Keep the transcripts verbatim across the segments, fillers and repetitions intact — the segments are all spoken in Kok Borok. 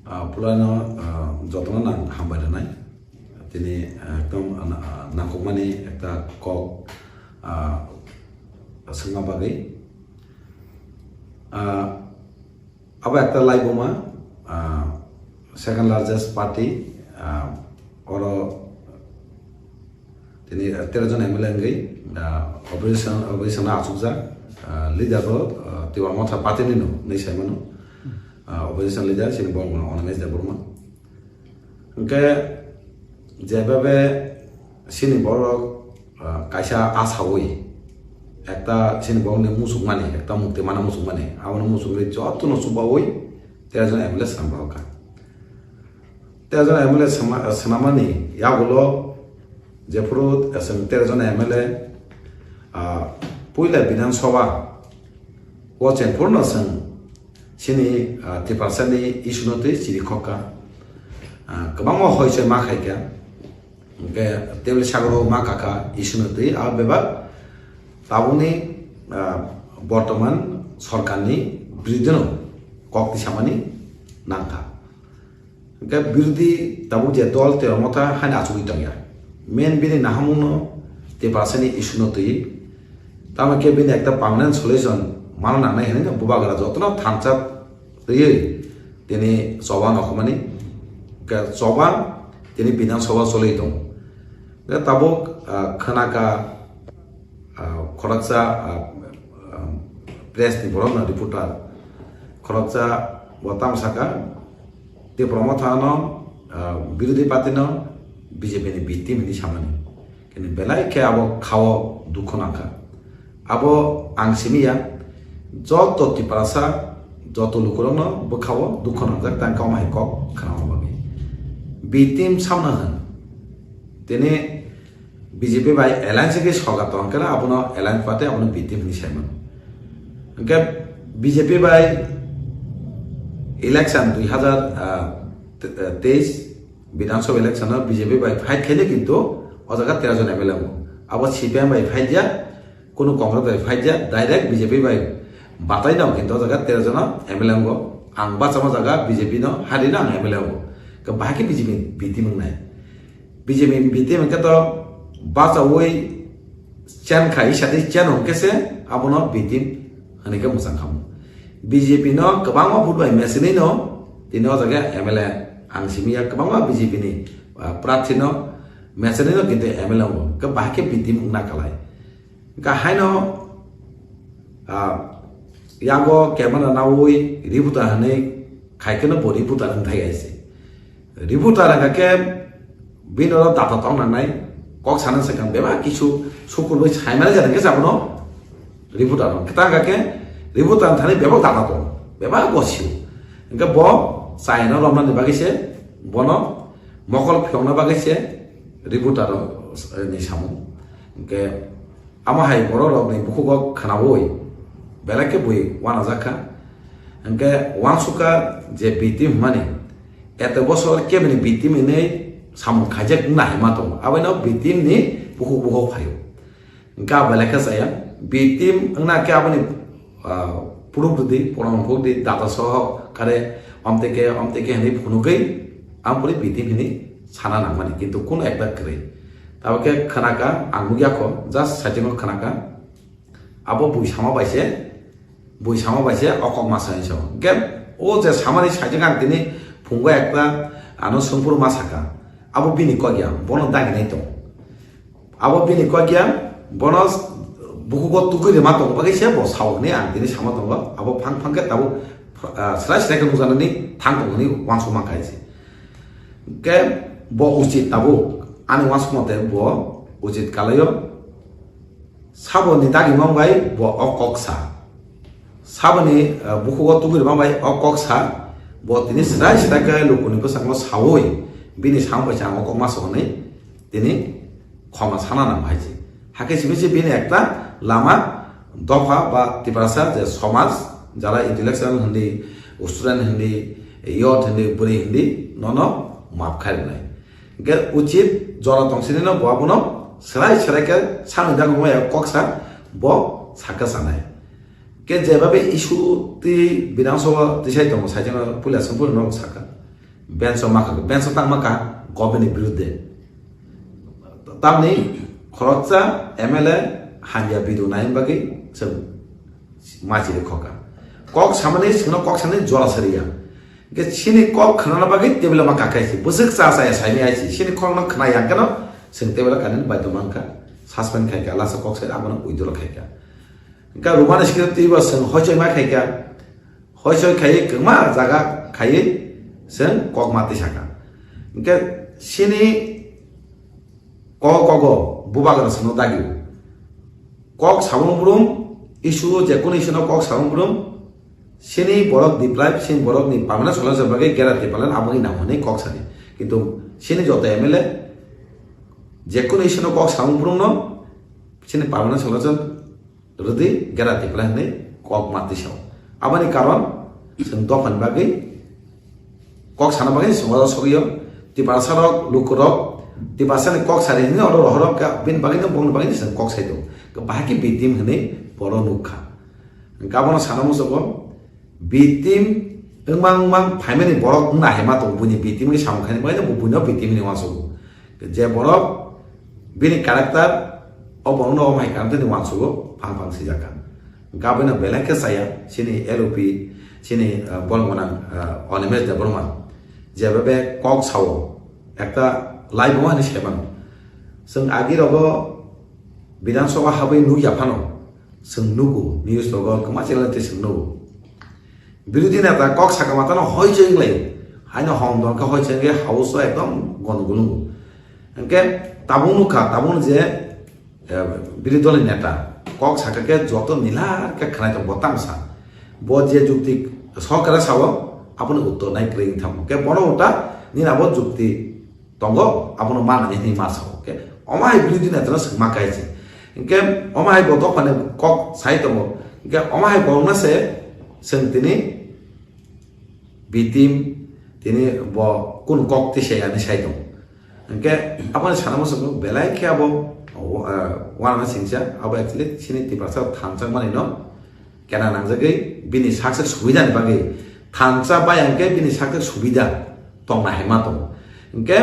Ah, pulano, ah, jotono nang hambai rwnai. Tini, ah, ekdom, ah, na-, ah, nangkukmani ekta kok, ah, swngna bagwi. Ah, abo ekta laibuma, ah, second largest party, ah, oro tini, ah, tero jon M L A wngwi, ah, opposition, opposition no achukjak, ah, leader bo, ah, Tipra Motha party ni no, hinwi sai mano. Ah, opposition leader, chini borok no Animesh Debbarma. Hwnkhe, jebebe chini borok, ah, kaisa asawi, ekta chini borokni muchungmani, ekta mukti mana muchungmani, aboni muchungwi jotono chubawi tero jon M L A swnam rohorkha. Tero jon M L A swma-, swnamani yagulo jephuru chwng tero jon M L A, ah, puila Bidhan Sabha o chengphuru no chwng chini, ah, Tiprasani issue no twi chiri khokha. Ah, kwbangma hoi choi ma khaikha. Hwnkhe table sagoro ma kakha issue no twi, ah, bebak tabukni, ah, bortoman sorkarni biruddheno kok tisamani nangkha. Hwnkhe birodhi tabuk je dol Tipra Motha haino achugwi tongya. Main bini nahamungno Tiprasani issue no twi. Tamo khe bini ekta permanent solution mana nangnai hinwi no bubagra jotono thansa twiwi tini choba nokhormani. Hwnkhe choba tini Bidhan Sabha choli tongo. Hwnkhe tabuk, ah, khwnaka, ah, khoroksa, ah, ah, press ni borok no reporter khoroksa bo tamo saka, Tipra Motha no, ah, birodhi party no B J P ni B team hinwi samani. Kini belai khe abo khao dukhu nangkha. Abo ang simi ya, joto Tiprasa, joto lukurokno bwkhao dukhu nangjak, tang kauma hai kok khwnama bagwi. B team samna hwn. Tini B J P bai alliance khe sorkar tong khe abono alliance party abono B team hinwi sai mano. Hwnkhe B J P bai election dui hazar, ah, te-, eh, teis Bidhan Sabha election o B J P bai fight khaide kintu o jaga tero jon M L A wngo. Abo C P M bai fight ya, kunu Congress bai fight ya, direct B J P bai batai no kintu o jaga tero jon M L A wngo. Ang bachama jaga B J P no hari no ang M L A wngo. Khe bahai khe B J P B team wngnai. B J P B team hwnkhe to bachaui chen khai sadi chen hwnkhe se abono B team hinwi khe mwchang khamu. B J P no kwbangma vote bai mechenwi no tini o jaga M L A ang simi ya kwbangma B J P ni, ah, prarthi no mechenwi no kintu M L A wngo. Khe bahai khe B team wngna kalai. Hwnkhe haino, ah, yago camera naui reporter hinwi khai kheno bo reporter wng thai hai se. Reporter wngkha khe bini oro data tong nangnai, kok sana swkang bebak kisu sukurbai saimani jat hwnkhe abono reporter wng. Kwtal wngkha khe reporter wng thani bebak data tong, bebak bo sio. Hwnkhe bo chaino romnani bagwi se, bono mokol phiyokna bagwi se reporter, eh, ni samung. Hwnkhe Amo hai borok rok ni bukhugo khwnaui belai khe bui uanajak kha. Hwnkhe uansukha je B team hwnmani eto bosor kebini B team hinwi samung khaijak wngna hai ma tongo. Abono B team ni bukhuk bukhuk phaio. Hwnkhe abo belai khe chaya. B team wngna khe aboni, ah, puruk rwdi, porom phuk di, data soho kare omteke, omteke hinwi phunugwi, ampori B team hinwi sana nangmani. Kintu kunu ekta kwrwi. Tabuk khe khwnakha, ang nukya kho, just saichung kho khwnakha. Abo bui sama bai se, bui sama bai se o kok ma sai so. Hwnkhe o je samani saichung ang tini phungo ekta ano songphuru ma saka. Abo bini kok ya, bono daginai tong. Abo bini kok ya, bono bukhugo tugui rima tong bagwi se bo sao hinwi ang tini sama tongo. Abo phang phang khe tabuk, ah, srai srai khe nukjaknani thang tong hinwi uansukma kha se. Hwnkhe bo uchit tabuk, ani uansukma tei bo uchit kalaio. Saboni dagimang bai bo o kok sa. Saboni, eh, bukhugo tugui rima bai o kok sa. Bo tini srai srai khe lukuni bwskango saui bini samung bai se ang o kok ma sa hwnwi tini khoma sana nang bahai se. Hakhe simi se bini ekta lama dopha ba Tiprasa je somaj, jara intellectual hindi, student hindi, youth hindi, bwrwi hindi, nono map khai rwnai. Hwnkhe uchit jora tong sini no bo abono srai srai khe sani dagwi maya kok sa bo sakha sanai. Khe jebabe issue twi Bidhan Sabha tisai tongo, saichung puila songphuru no sakha. Bench o ma kha, bench o tang ma kha government ni birudde. Tamni khoroksa M L A hamya video nai bagwi chwng machi rwkha. Kok samani sino kok samani jora sariya. Hingke chini kok khnana bagwi table ma kakai si. Bwswk cha cha ya saimi ai si. Chini kok no khna yang keno chwng table kanin bai tong mangkha. Suspend khaika lasa kok sai abono withdraw khaika. Hingke rumani sikhe twi bo chwng hoichoi ma khaika. Hoichoi khaiwi kwma jaga khaiwi chwng kok ma twi saka. Hingke chini kok kogo bubagra sino dagio. Kok sabung brum issue je kono issue no kok sabung brum sini borok deprive sini borok ni permanent solution bagwi gera tipalan aboni nang hwnwi kok sadi. Kintu sini joto M L A je kono issue no kok sabung brum no sini permanent solution rwdi gera tipalan hwnwi kok ma twi sao. Aboni karon chwng dophani bagwi kok sana bagwi chwng oro sogwi o. Tiprasa rok luku rok tiprasa ni kok sari hwnwi oro rohor rok ka bini bagwi no bongni bagwi no chwng kok sai tongo. Bahai khe B team hwnwi borok nuk kha. Hingke abono sana muchungo B team wngmang wngmang phaimani borok wngna hai ma tongo buini B team ni samung khaini bagwi no buino B team ni uansukgo. Je borok bini character o borokno omo hai character ni uansukgo phang phang sijak kha. Hingke abono belai khe chaya chini L O P chini ah, bolong gwnang ah, Animesh Debbarma jeba be kok sao ekta live o ani sai mano. Chwng agi rogo Bidhan Sabha habwi nukya phano chwng nugo news rogo kwma channel tei chwng nugo. Birodhi neta kok saka matano hoi cheng lai. Haino hong don kha hoi cheng khe house o ekdom gondogol nungo. Hingke tabuk nukha, tabuk je eh, birodhi dol ni neta kok saka khe joto nila khe khnai tongo bo tamsa. Bo je jukti sorkar sao aboni uttor nai kwrwi wngtham. Hingke bono uta nini abo jukti tongo abono manani hwnwi ma sao. Hingke omo hai birodhi neta no swngma kai se. Hingke omo hai bo dophani kok sai tongo. Hingke omo hai borokno se chwng tini B team tini bo kunu kok twi se ani sai tongo. Hingke aboni sana muchungo belai khe abo wa-, ah, uanama singcha abo actually chini Tiprasa thansa manino kena nangjagwi bini saksa subidani bagwi thansa bai hingke bini saksa subida tongna hai ma tongo. Hingke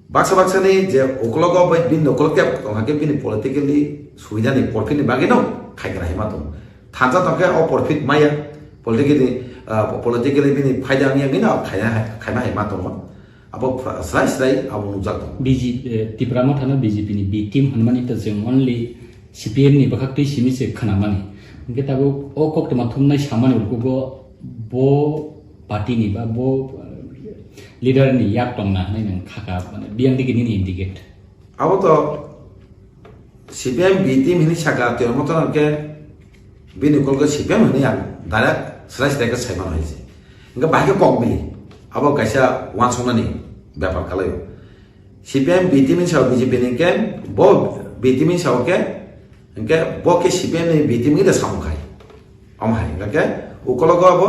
baksa baksa ni je ukologo bai bini ukologo kebo tongkha khe bini politically subida ni porphini bagwi no khaikra hai ma tongo. Thansa tongkhe o porphit maya politically, ah, politically bini phaida wngya gwi no khaina hai, khaima hai ma tongo. Abo pra-, srai srai abo nukjak tongo. B J P, eh, Tipra Motha no B J P ni B team hwnmani ta jeng only C P M ni bwkhak twi simi se khwnamani. Hingke tabuk o koktwma thumnai samani ukugo bo party ni ba bo, eh, leader ni yak tongna hwnwi nwng khaka, mane, biyang digi nini indicate. Abo to C P M B team hini saka twi omo to hwnkhe bini kolgo C P M hini ang direct srai srai khe sai mano hai se. Hingke bahai khe kok bili. Abo kaisa uansuknani bepar kalaio. C P M B team ni sao B J P ni hingke bo B team ni sao khe hingke bo khe C P M ni B team ni da samung khai. Omo hai hingke ukologo abo,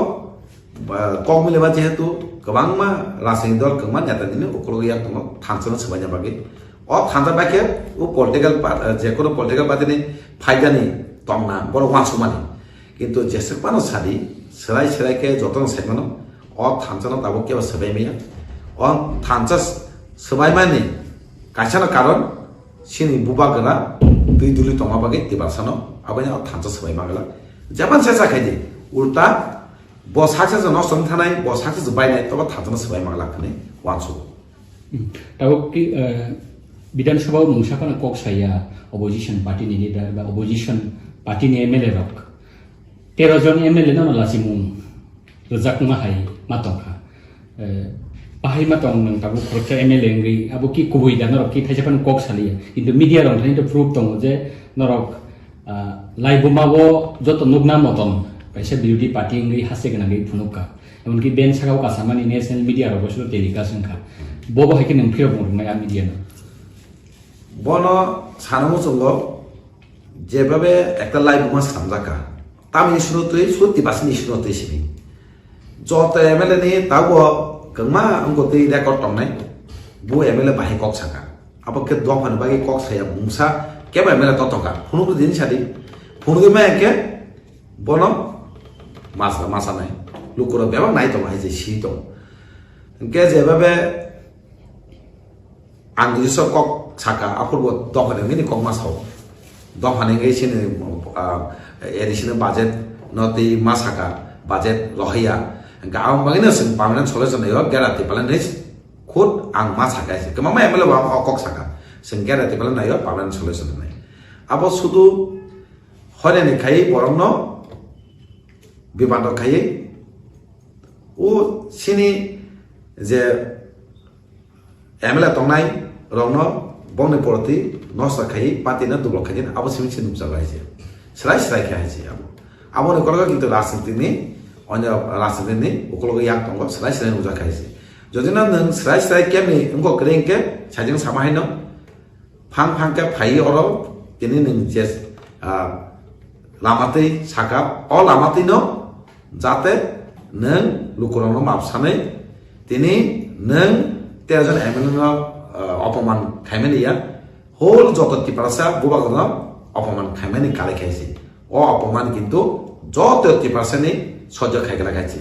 ba, kok mile ba jehetu kwbangma rajniti dol kwbangma neta nini ukologo yak tongo thansa no swbaina bagwi. O thansa bai khe o political pa-, je kono political party ni phaidani tongna borok uansukmani. Kintu jeswk phano sadi, swrai swrai khe jotono sai mano, o thansa no tabuk kebo swbai maya. O thansa s-, swbaimani kaisa no karon chini bubagra twi duli tongma bagwi Tiprasa no aboni o thansa swbai mangla. Jepan se sa khaidi, ulta bo saksa se nosto wng thanai, bo saksa se bainai, tobo thansa no swbai mangla hwnwi uansuk. Hmm. Tabuk ki, eh, Bidhan Sabha o mungsa phano kok saya opposition party ni leader ba opposition party ni M L A rok. Tero jon M L A no lachimung rwjakma hai ma tongkha. Eh, bahai ma tong nwng tabuk khoroksa M L A wngwi abo ki kubui da norok ki thaisa phano kok saliya. Kintu media rok thani to proof tongo je norok, ah, laibuma o joto nukna motom kaisa birodhi party wngwi haste gwnangwi phunukha. Emonki ben saka o kasamani national media rogo sino telecast wngkha. Bobo hai khe nwng phirok rwnai a media no. Bono sana muchungo jebabe ekta laibuma swnamjakha. Tamni suro twi, suro Tiprasani suro twi simi. Joto M L A ni tabuk kwbangma wngkha twi record tongnai. Bo M L A bahai kok saka. Abo khe dophani bagwi kok saya mungsa kebo M L A totokha. Phunukgwi din sadi. Phunukgwi ma hwnkhe bono masa, masa nai. Lukurok bebak nai tongo hai je si tongo. Hingke jebabe ang jesa kok saka, aphurbo dophani hwnwi kok ma sao. Dophani hwnwi chini, ah, additional budget no twi ma saka, budget rohaiya. Hingke ang bagwino chwng permanent solution naio, gera Tipraland hwnwi khud ang ma saka se. Kwbangma M L A bo ang o kok saka. Chwng gera Tipraland naio, permanent solution hwnwi. Abo sudu hoinani khai borokno bibado khai o chini je M L A tongnai rokno bongni poroti nosta khai party no dublok khai abo simi se nukjago hai se. Srai srai khai hai se abo. Aboni korogo kintu rajniti ni, onyo rajniti ni ukulogo yak tongo, srai srai nukjak khai se. Jodi no nwng srai srai kemni wngkok kwrwi hwnkhe sajwk sama haino phang phang khe phai oro tini nwng je, ah, lama twi saka, o lama twi no jate nwng lukurokno map sanwi tini nwng tei jon M L A no, ah, opoman khaimani ya, whole joto Tiprasa bubagrano opoman khaimani kalai khaisi. O opoman kintu joto Tiprasani sojjo khaikha khaisi.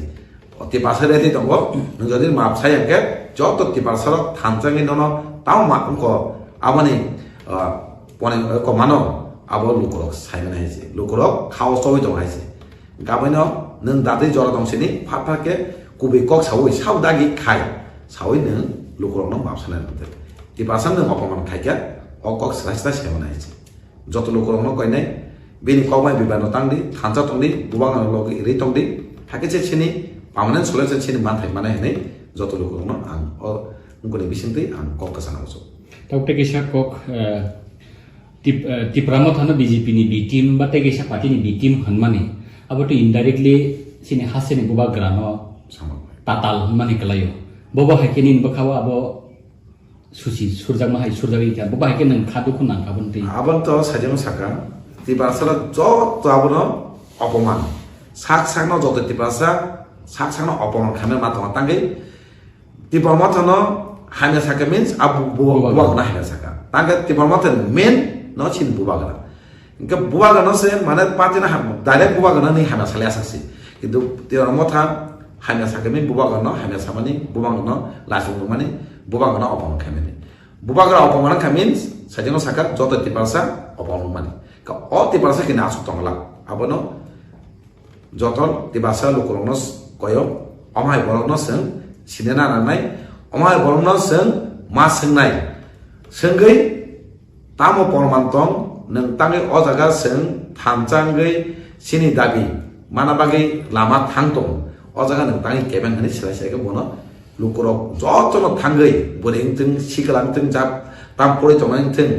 O Tiprasa ready tongo, nwng jodi map sai hwnkhe joto Tiprasarok thansa wngwi nono tamo ma wngkho aboni, ah, pone, eh, komano abo lukurok saimani hai se. Lukurok khao chogwi tongo hai se. Gaboino nwng datwi jora tong sini phat phat khe kubui kok saui sao dagi khai saui nwng lukurokno map sanai rwdi. Tiprasa nwng opoman khaikha o kok srai srai saimani hai se. Joto lukurokno koinai bini kokbai bibano tangdi, thansa tongdi, bubang logi ri tongdi, hakhe se chini permanent solution chini manthai manai hinwi joto lukurokno ang o wngkoni bisingtwi ang kok kwchana muchung. Tabuk tei kaisa kok, eh, Tip-, eh, Tipra Motha no B J P ni B team ba tei kaisa party ni B team hwnmani, abo tei indirectly chini hasteni bubagrano Samung. Tatal hwnmani kwlaio. Bobo hai khe nini bwkhao abo susi surjakma hai surjagwi kha. Bo bahai khe nwng kha dukhu nang kha boni twi. Aboni to sajwk saka, Tiprasarok joto abono opoman. Sak sakno joto Tiprasa, sak sakno opoman khaimani ma tongo. Tangwi Tipra Mothano hamya saka means abo bu-, bu-, bubagrano hamya saka. Tangwi Tipra Motha main no chini bubagra. Hingke bubagrano se mane party no ham-, direct bubagrano ni hamya salai asakse. Kintu Tipra Motha hamya sakani bubagrano hamya samani bubagrano lachung rwmani bubagrano opoman khaimani. Bubagra opoman kha means sajwk saka joto Tiprasa opoman rwmani. Ka o Tiprasa kini asuk tongla. Abono joto Tiprasa lukurokno koyo omhai borokno swng sinena nangnai, omhai borokno swng ma swngnai. Swngwi Tamo porman tong, nwng tangwi o jaga chwng thansa wngwi chini dabi mana bagwi lama thang tongo. O jaga nwng tangwi kebeng hwnwi swlai sai khe bono lukurok jotono thangwi bwrwi wngthung, sikla wngthung, jat tam porwi tongnai wngthung,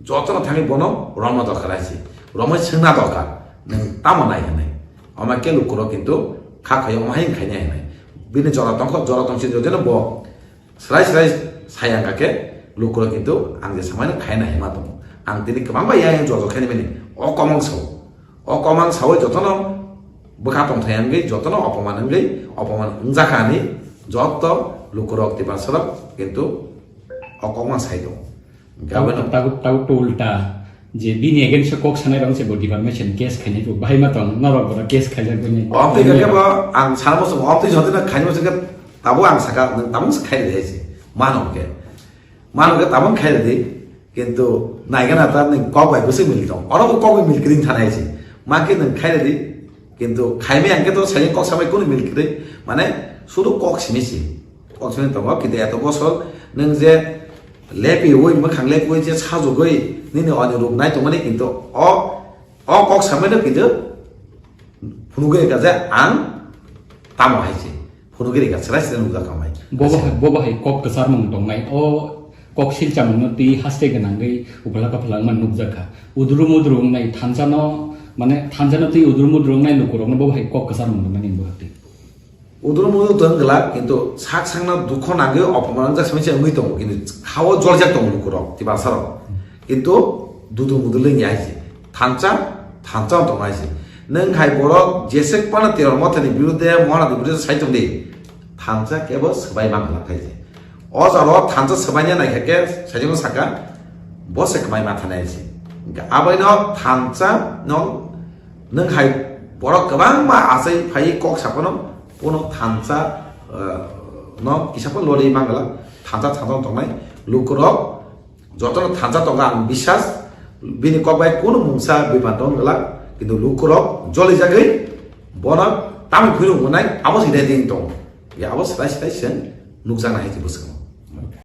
jotono thangwi bono romna dorkar hai se. Romwi swngna dorkar, nwng tamo nai hwnwi. Omo khe lukurok kintu kha khaio omo hai wngkhainai hwnwi. Bini jora tongkho, jora tongsi jodino bo Srai srai sai ang kha khe lukurok kintu ang je samani khaina hima tongo. Ang tini kwbangma yang yang jojo khaini mani o komang sao. O komang saui jotono bwkha tongthai wngwi jotono opoman wngwi opoman wngjakha ani joto lukurok Tiprasarok kintu o komang sai tongo. Hingke Tabuk, abono tabuk, tabuk to ulta. Je bini against o kok sanai rok se bo defamation case khainai bo bahai ma tong, norok bono case khaijak bini. Obtwi khe bo ang sana muchung, obtwi jodi na khaini muchung khe tabo ang saka, nwng tamo se khai ridi hai se. Mano khe. Mano khe tamo khai ridi, kintu naigana ta nwng kok bai bwswk mil tong. Oro bo kok bai mil kring thanai se. Ma khe nwng khai ridi, kintu khaimai ang khe to sai kok samai kunu mil kring. Mane sudu kok simi si. Kok simi tongo, kintu eto bosor nwng je Lepiwi, mwkhang lepiwi je sajugwi nini oni ruknai tongmani, kintu o, o kok samaino kintu phunugwi rwkha je ang tamo hai se. Phunugwi rwkha, chwrai chwrai nukjak kha mai. Bo bahai, bo bahai kok kwcharmung tongnai. O kok silchamungno twi haste gwnangwi uphla kaphlangma nukjak kha. Udru mudru wngnai thansano, mane thansano twi udru mudru wngnai lukurokno bo bahai kok kwcharmung tongnai nini bo hati. Udro mudo tong glak, kintu sak sakno dukho nangwi opoman wngjak simi se wngwi tongo, kintu khao jorjak tongo lukurok, Tiprasarok. Kintu dudu mudu lengya hai se. Thansa, thansa tong hai se. Nwng hai borok jesek phano Tipra Mothani birudhe, Mohanati birudhe sai tong di. Thansa kebo swbai mang glak hai se. O jaro thansa swbaina naikha khe, sajwkno saka, bo se kwmai ma thanai hai se. Hingkhe aboino thansa no Nwng hai borok kwbangma achai phai kok saphano, bono thansa, eh, No kisa pho lori mangala, thansa thansa tongnai lukurok, jotono thansa tongo ang bisas, bini kok bai kunu mungsa bipar tong glak, kintu lukurok joli jagwi bono tamni phirung wngnai abo se ready tong. Ya abo sai sai sen nukjakna hai bwskango.